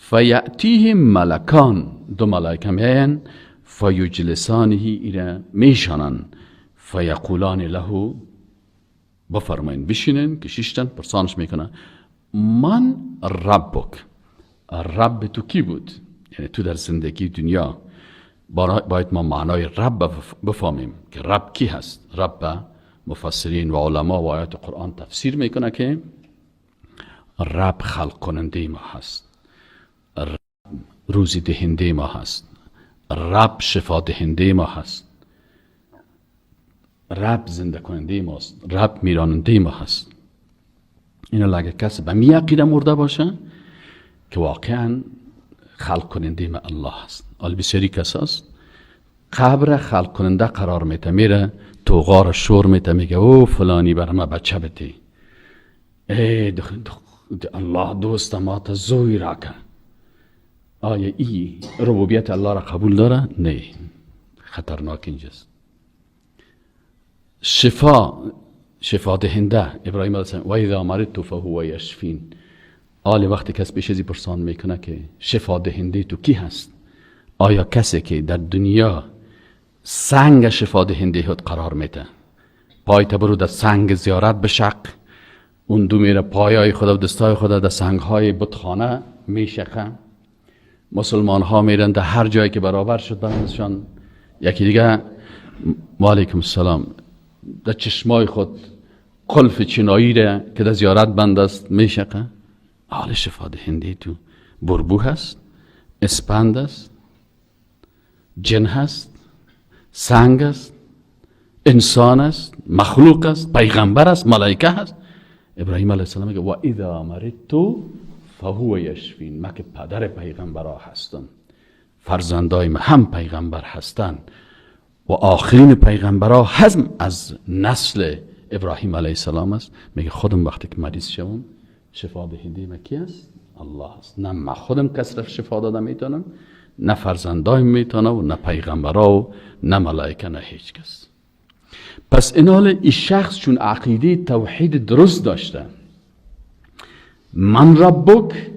فیأتیه ملکان، دو ملائکه میاین، فیجلسانه، ایره میشانن، فیقولان له، بفرمایین بشینن، کشیشتن، پرسانش میکنه من ربک، رب تو کی بود؟ یعنی تو در زندگی دنیا باید ما معنای رب بفهمیم که رب کی هست. رب مفسرین و علما و آیات قرآن تفسیر میکنه که رب خلق کننده ما هست، رب روزی دهنده ما هست، رب شفا دهنده ما هست، رب زنده کننده ماست، رب میراننده ما هست. اینا اگه کسی به می عقیده مرده باشه که واقعا خلق کننده ما الله هست. حالا بسیاری کساست قبر خلق کننده قرار میته، میره تو غار شور میته، میگه او فلانی بر ما بچه بده، ای الله دوست ما تا زوی راکه. آیا ای ربوبیت الله را قبول داره؟ نه، خطرناک اینجاست. شفا دهنده ابراهیم علیه السلام، و اذا مرضت فهو یشفین. آل وقتی کس پیش ازی پرسان میکنه که شفا دهنده تو کی هست، آیا کسی که در دنیا سنگ شفا دهنده خود قرار میده، پای برو در سنگ زیارت بشق، اون دو میره پایای خود و دستای خود در سنگ های بتخانه میشقه. مسلمان ها میرن در هر جایی که برابر شد برانشان یکی دیگه، و علیکم السلام، در چشمای خود قلف چینایی را که در زیارت بند است میشقه. حال شفا دهنده تو بربو هست، اسپند است، جن هست، سنگ است، انسان است، مخلوق است، پیغمبر است، ملائکه هست. ابراهیم علیه السلام میگه و اذا مرضت فهو یشفین. من که پدر پیغمبرها هستم، فرزندای من هم پیغمبر هستند و آخرین پیغمبرها هم از نسل ابراهیم علیه السلام است. میگه خودم وقتی که مریض شوم شفا دهنده من کی است؟ الله است. نه من خودم کس را شفا داده میتونم، نه فرزندایم میتونه و نه پیغمبرها و نه ملائکه، نه هیچ کس. پس اینال این شخص چون عقیده توحید درست داشته، من ربک،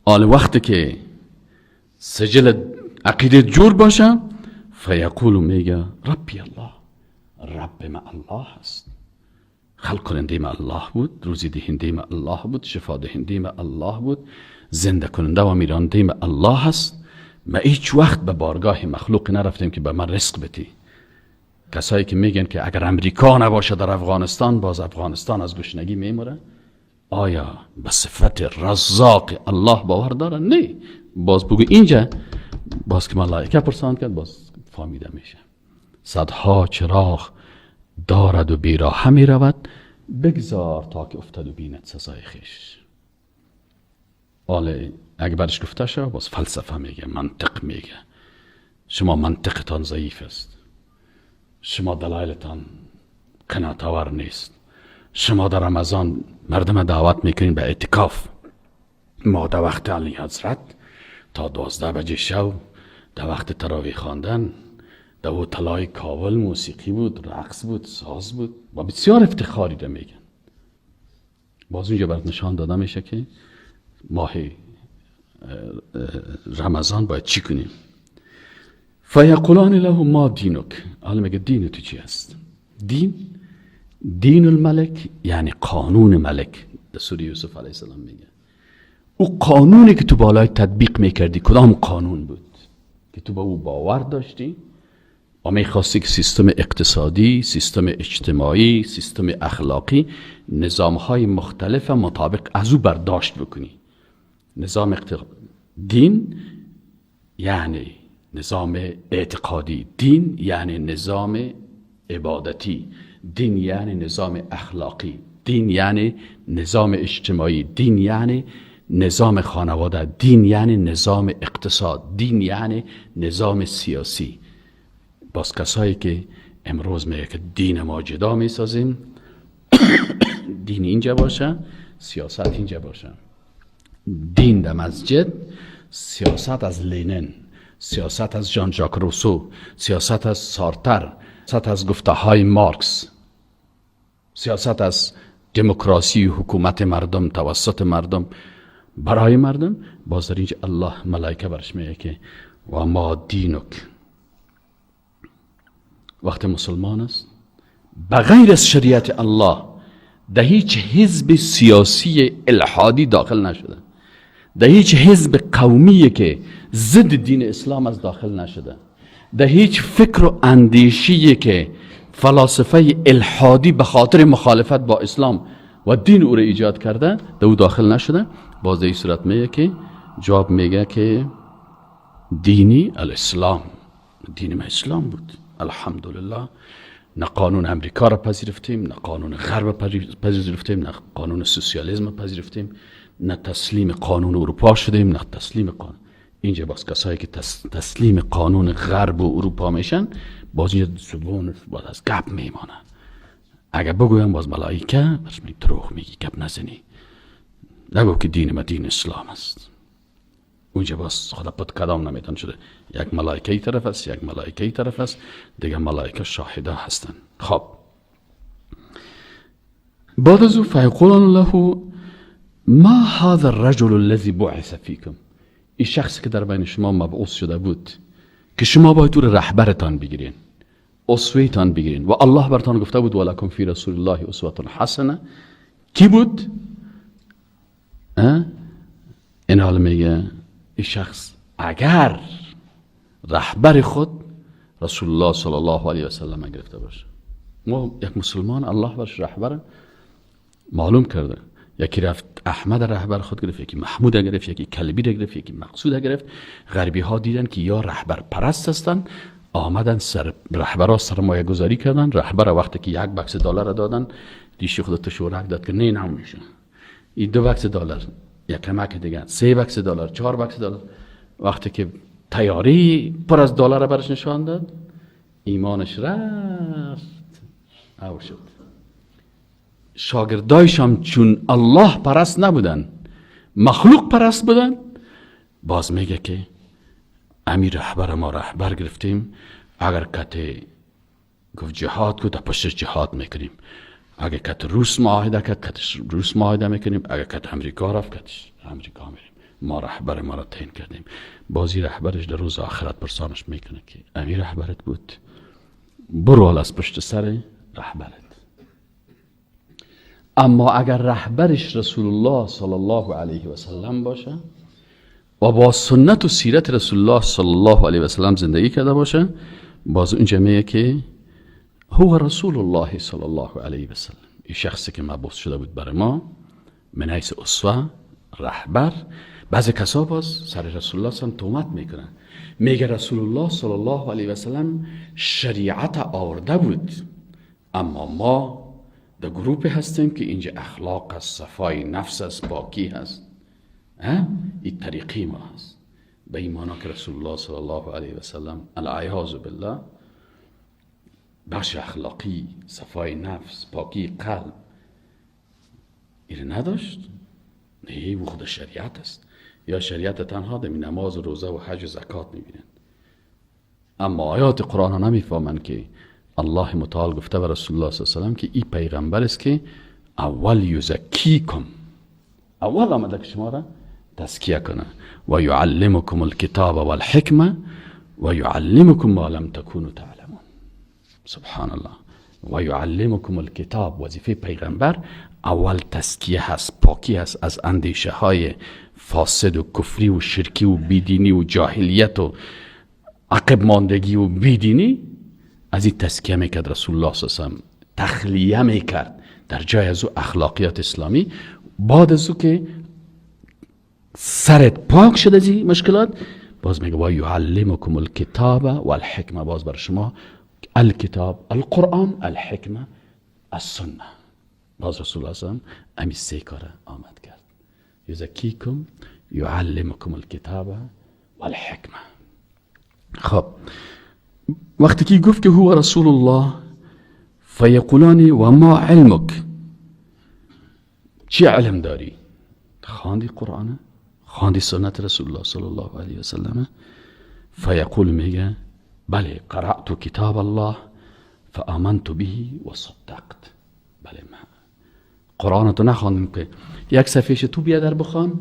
آل وقتی که سجل عقیده جور باشه، فیقول میگه ربی الله، رب ما الله هست، خلق کننده ما الله بود، روزی دهنده ما الله بود، شفا دهنده ما الله بود، زنده کننده و میرانده ما الله هست. ما هیچ وقت به بارگاه مخلوق نرفتیم که به من رزق بدی. کسایی که میگن که اگر امریکا نباشه در افغانستان، باز افغانستان از گشنگی میموره، آیا به صفت رزاق الله باور داره؟ نه. باز بگو اینجا باز که ملائکه پرسان کرد، باز فهمیده میشه. صدها چراغ دارد و بیراه می رود، بگذار تا که افتد و بیند سزای خویش. حالا اگه برش گفته شد، باز فلسفه میگه، منطق میگه، شما منطقتان ضعیف است، شما دلایلتان قناعت نیست، شما در رمضان مردم دعوت میکنین به اعتکاف، ما در وقت علی حضرت تا 12 بجه شو در وقت تراویح خواندن در او طلای کابل موسیقی بود، رقص بود، ساز بود و بسیار افتخاری را میگن. باز اونجا برات نشان داده میشه که ماه رمضان باید چی کنیم. فیقولان له ما دینک. حالا میگه دین تو چی هست؟ دین، دین الملک یعنی قانون ملک. در سوره یوسف علیه السلام میگه او قانونی که تو بالای تطبیق میکردی کدام قانون بود که تو به او باور داشتی و میخواستی که سیستم اقتصادی، سیستم اجتماعی، سیستم اخلاقی، نظامهای مختلف مطابق از او برداشت بکنی. نظام دین یعنی نظام اعتقادی، دین یعنی نظام عبادتی، دین یعنی نظام اخلاقی، دین یعنی نظام اجتماعی، دین یعنی نظام خانواده، دین یعنی نظام اقتصاد، دین یعنی نظام سیاسی. باز کسایی که امروز میگه که دین ما جدا میسازیم، دین اینجا باشه، سیاست اینجا باشه، دین در مسجد، سیاست از لینن، سیاست از ژان ژاک روسو، سیاست از سارتر، سیاست از گفته های مارکس، سیاست از دموکراسی، حکومت مردم توسط مردم. برای مردم. باز در اینجا الله ملائکه برش میگه که و ما دینک. وقت مسلمان است بغیر از شریعت الله در هیچ حزب سیاسی الحادی داخل نشده، در هیچ حزب قومی که ضد دین اسلام از داخل نشده، در هیچ فکر و اندیشی که فلاسفه الحادی به خاطر مخالفت با اسلام و دین او را ایجاد کرده در او داخل نشده. باز در این صورت میگه که جواب میگه که دینی الاسلام، دین ما اسلام بود الحمدلله. نه قانون امریکا را پذیرفتیم، نه قانون غرب پذیرفتیم، نه قانون سوسیالیسم پذیرفتیم، نه تسلیم قانون اروپا شدیم، نه تسلیم قانون. اینجا باز کسایی که تسلیم قانون غرب و اروپا میشن باز اینجا زبان باز از گپ میمانه. اگر بگویم باز ملائکه برش می دروغ میگی، گپ نزنی، نگو که دین ما دین اسلام است. اونجا باز خدا پت کدام نمیتون شده، یک ملائکه ای طرف است، یک ملائکه ای طرف است، دیگه ملائکه شاهده هستن. خب بعد از او فیقولون له ما هذا الرجل الذي بعث فیکم، این شخصی که در بین شما مبعوث شده بود که شما باید او را رهبرتان بگیرین، اسوه‌تان بگیرین، و الله برتان گفته بود ولکم فی رسول الله اسوه حسنه، کی بود؟ این حال میگه این شخص اگر رهبر خود رسول الله صلی الله علیه و سلم گرفته باشه، ما یک مسلمان الله برش رهبر معلوم کرده، یکی رفت احمد رهبر خود گرفت، یکی محمود گرفت، یکی کلبی گرفت، یکی مقصود گرفت. غربی ها دیدن که یا رهبر پرست هستن، آمدن سر رهبرها سرمایه گذاری کردن. رهبر وقتی که یک بکس دلار دادن، ریش خود تشورک داد که نه نمیشه، این 2 بکس دلار، یک کمک دیگه، 3 بکس دلار، 4 بکس دلار. وقتی که تیاری پر از دلار برش نشان داد، ایمانش رفت او شد. شاگردایش هم چون الله پرست نبودن، مخلوق پرست بودن، باز میگه که امیر رهبر ما رهبر گرفتیم، اگر کتی گفت جهاد کو در پشتش جهاد میکنیم، اگر کت روس معاهده کرد کت روس معاهده میکنیم، اگر کت امریکا رفت کت امریکا میریم، ما رهبر ما را تعیین کردیم. بازی رهبرش در روز آخرت پرسانش میکنه که امیر رهبرت بود، برو از پشت سر رهبرت. اما اگر رهبرش رسول الله صلی الله علیه و سلم باشه و با سنت و سیرت رسول الله صلی الله علیه و سلم زندگی کرده باشه، باز اونجا میگه که هو رسول الله صلی الله علیه و سلم، این شخصی که مبعوث شده بود برای ما من حیث اسوه رهبر. بعضی کسا باز سر رسول الله صلی الله علیه و سلم تهمت میکنن، میگه رسول الله صلی الله علیه و سلم شریعت آورده بود، اما ما در گروپ هستیم که اینجا اخلاق است، صفای نفس است، پاکی هست، این طریقی ما هست. به این معنا که رسول الله صلی الله علیه و سلم العیاذ بالله بخش اخلاقی، صفای نفس، پاکی قلب این نداشت. نه، او خود شریعت است. یا شریعت تنها در نماز و روزه و حج و زکات میبینن، اما آیات قرآن ها نمیفهمند که الله متعال گفته به رسول الله صلی الله علیه و سلم که این پیغمبر است که اول یزکیکم، اول آمده که شما را تزکیه کنه، و یعلمکم الکتاب والحکمه و یعلمکم ما لم تکونوا تعلمون. سبحان الله. و یعلمکم الکتاب، وظیفه پیغمبر اول تزکیه هست، پاکی هست از اندیشه های فاسد و کفری و شرکی و بیدینی و جاهلیت و عقب ماندگی و بیدینی. از این تزکیه میکرد رسول الله صلی الله علیه و سلم، تخلیه میکرد در جای از او اخلاقیات اسلامی. بعد از او که سرت پاک شد از این مشکلات، باز میگه و یعلمکم الکتاب والحکمه، باز بر شما الکتاب، القرآن، الحکمه، السنه. باز رسول الله صلی الله علیه و سلم امی سه کار آمد کرد، یزکیکم یعلمکم الکتاب والحکمه. خب وقتی که گفت که هو رسول الله، فیقولانی و ما علمک، چی علم داری؟ خواندی قرآن، خواندی سنت رسول الله صلی الله علیه و سلم؟ فیقول میگه بله قرأت کتاب الله فآمنت به و صدقت. بله من قرآن تو نخواندم که یک صفحهش تو بیا در بخوان،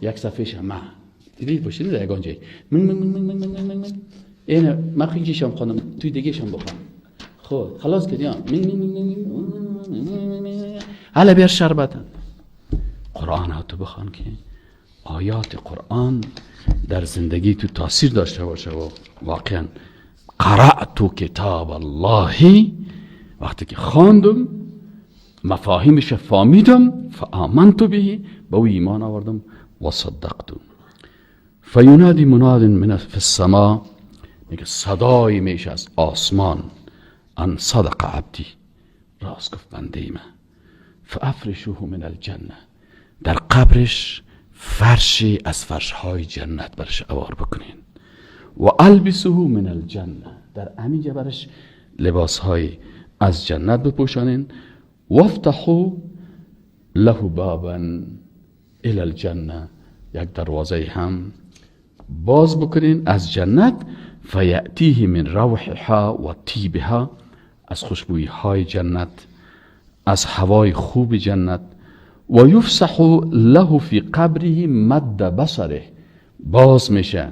یک صفحهش ما دیدید باشه نه یگان جای من من من من من من من اینه من خیلی شام خواندم، توی دیگه شام بخوان. خب خلاص کردی من من من حالا بیار شربت. قرآن تو بخوان که آیات قرآن در زندگی تو تاثیر داشته باشه. و واقعا قرأت کتاب الله، وقتی که خواندم مفاهیمش فهمیدم، فآمنت به، به او ایمان آوردم، و صدقت. فینادی مناد من فی السماء، میگه صدای میشه از آسمان، ان صدق عبدی، راست گفت بنده من. فافرشوه من الجنه، در قبرش فرشی از فرشهای جنت برش اوار بکنین. و البسوه من الجنه، در همینجا برش لباسهای از جنت بپوشانین. وافتحوا له بابا الى الجنه، یک دروازه هم باز بکنین از جنت. فیأتیه من روحها و طیبها، از خوشبویی های جنت، از هوای خوب جنت. و یفسح له فی قبره مد بصره، باز میشه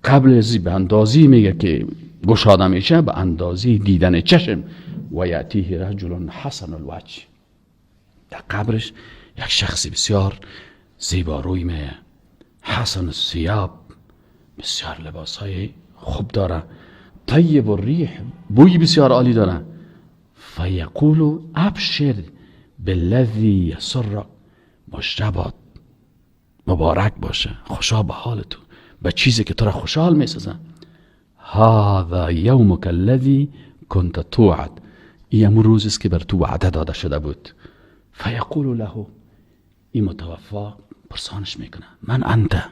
قبل از به اندازی، میگه که گشاده میشه به اندازی دیدن چشم. و یأتیه رجل حسن الوجه، در قبرش یک شخصی بسیار زیباروی میه، حسن الثیاب، بسیار لباس های خوب داره، طیب الریح، بوی بسیار عالی داره. فیقول ابشر بالذی یسرک، مژده مبارک باشه، خوشا به حال تو، به چیزی که تو را خوشحال میسازه. هذا یومک الذی کنت توعد، این همون روز است که بر تو وعده داده شده بود. فیقول له، این متوفا پرسانش میکنه، من انت،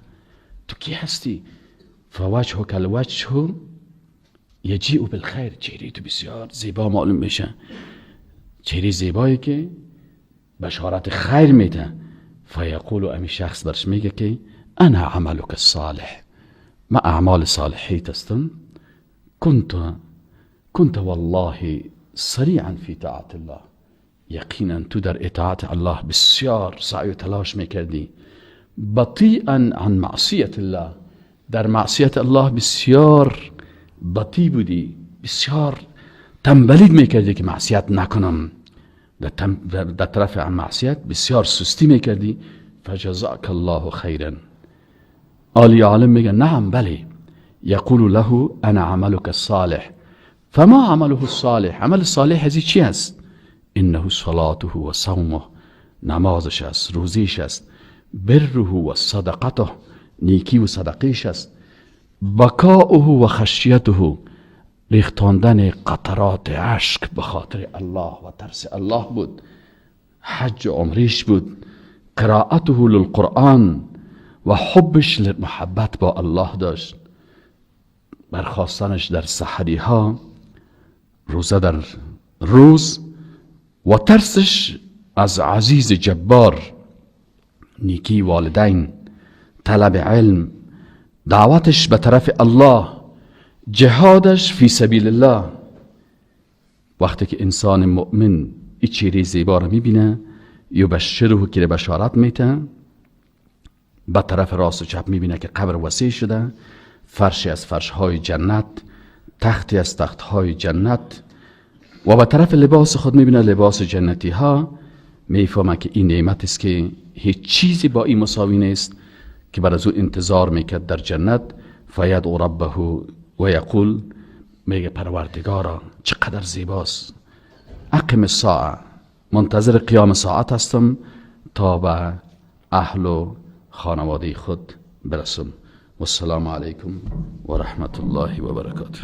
تو کی هستی؟ فوجهک الوجه یجیء بالخیر، چهره تو بسیار زیبا معلوم میشه، چهره زیبایی که بشارت خیر میده. فیقول، امی شخص برش میگه که انا عملک الصالح، ما اعمال صالحیت هستم، كنت والله سریعا فی طاعت الله، یقینا تو در اطاعت الله بسیار سعی و تلاش میکردی. بطیئا عن معصیت الله، در معصیت الله بسیار بطی بودی، بسیار تنبلید میکردی که معصیت نکنم، در طرف معصیت بسیار سستی میکردی. فجزاک الله خیرا. آلی عالم میگه نعم بله. یقول له انا عملك الصالح. فما عمله الصالح؟ عمل صالح از چی است؟ انه صلاته و صومه، نمازش است، روزیش است، بره و صدقته، نیکی و صدقیش است، بکاؤه و خشیته، ریختاندن قطرات اشک به خاطر الله و ترس الله بود، حج و عمریش بود، قرائته للقرآن و حبش للمحبت با الله داشت، برخواستنش در سحری ها، روزه در روز، و ترسش از عزیز جبار، نیکی والدین، طلب علم، دعوتش به طرف الله، جهادش فی سبیل الله. وقتی که انسان مؤمن این چهره زیبا رو میبینه، یبشره که بشارت میته، به طرف راست و چپ میبینه که قبر وسیع شده، فرشی از فرشهای جنت، تختی از تختهای جنت، و به طرف لباس خود میبینه لباس جنتی ها، میفهمه که این نعمت است که هیچ چیزی با این مساوی نیست که بر از او انتظار میکرد در جنت. فیدعو ربه و یقول، میگه پروردگارا چقدر زیباست، اقم الساعه، منتظر قیام ساعت هستم تا به اهل و خانواده خود برسم. والسلام علیکم و رحمت الله و برکاته.